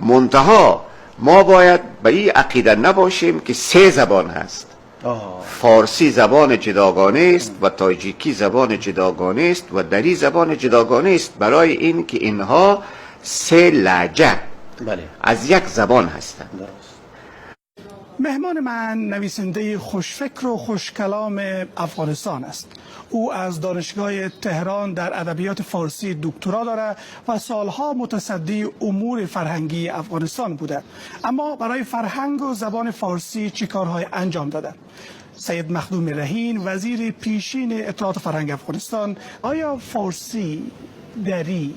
منتها ما باید به این عقیده نباشیم که سه زبان هست. فارسی زبان جداگانه است و تاجیکی زبان جداگانه است و دری زبان جداگانه است، برای این که اینها سه لهجه از یک زبان هستند. مهمان من نویسنده خوشفکر و خوشکلام افغانستان است. او از دانشگاه تهران در ادبیات فارسی دکترا داره و سالها متصدی امور فرهنگی افغانستان بوده. اما برای فرهنگ و زبان فارسی چه کارهای انجام داده؟ سید مخدوم رهین، وزیر پیشین اطلاعات و فرهنگ افغانستان، آیا فارسی، دری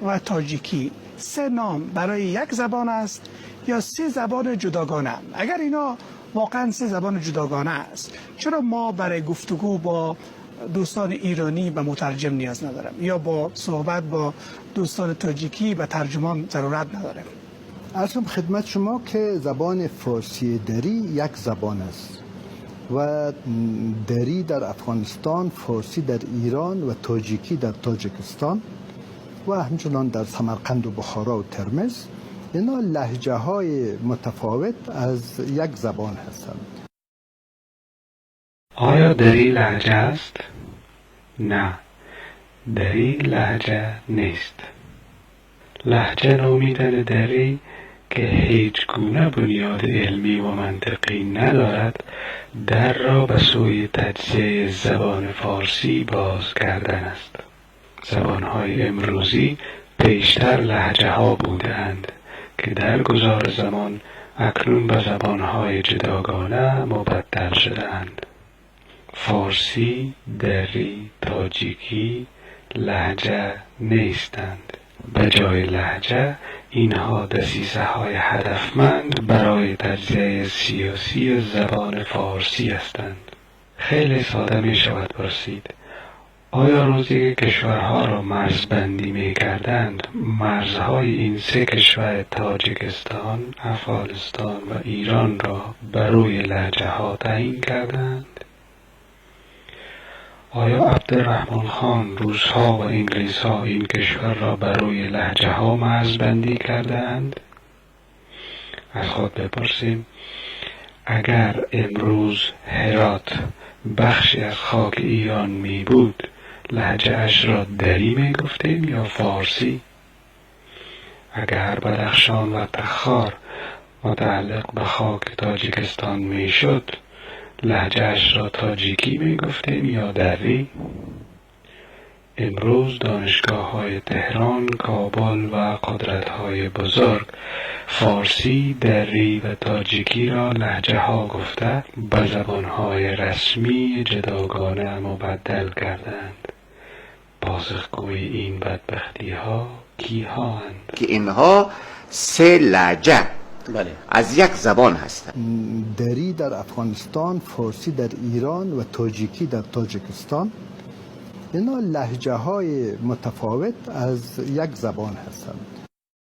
و تاجیکی سه نام برای یک زبان است یا سه زبان جداگانه؟ اگر اینا واقعا سه زبان جداگانه است، چرا ما برای گفتگو با دوستان ایرانی به مترجم نیاز ندارم یا با صحبت با دوستان تاجیکی به ترجمان ضرورت ندارم؟ عرض کنم خدمت شما که زبان فارسی دری یک زبان است و دری در افغانستان، فارسی در ایران و تاجیکی در تاجیکستان و همچنان در سمرقند و بخارا و ترمز، اینا لهجه های متفاوت از یک زبان هستند. آیا دری لهجه است؟ نه، دری لهجه نیست. لهجه نامیدن دری که هیچ گونه بنیاد علمی و منطقی ندارد، در را به سوی تجزیه زبان فارسی باز کردن است. زبانهای امروزی پیشتر لهجه ها بودند که در گذار زمان اکنون به زبانهای جداگانه مبدل شدهاند. فارسی، دری، تاجیکی لهجه نیستند. به جای لهجه، اینها دسیسه های هدفمند برای تجزیه سیاسی زبان فارسی هستند. خیلی ساده می شود پرسید: آیا روزی که کشورها را مرزبندی می کردند، مرزهای این سه کشور تاجیکستان، افغانستان و ایران را بر روی لهجه ها تعیین کردند؟ آیا عبدالرحمن خان، روسها و انگلیسها این کشور را بر روی لهجه ها مرزبندی کردند؟ از خود بپرسیم: اگر امروز هرات بخشی از خاک ایران می بود، لهجه اش را دری می گفتیم یا فارسی؟ اگر بدخشان و تخار متعلق به خاک تاجیکستان می شد، لهجه اش را تاجیکی می گفتیم یا دری؟ امروز دانشگاه های تهران، کابل و قدرت های بزرگ فارسی، دری و تاجیکی را لهجه ها گفته به زبان های رسمی جداگانه مبدل کردند. پاسخگوی این بدبختی ها کیها اند؟ که اینها سه لهجه از یک زبان هستند. دری در افغانستان، فارسی در ایران و تاجیکی در تاجیکستان، اینا لهجه های متفاوت از یک زبان هستند.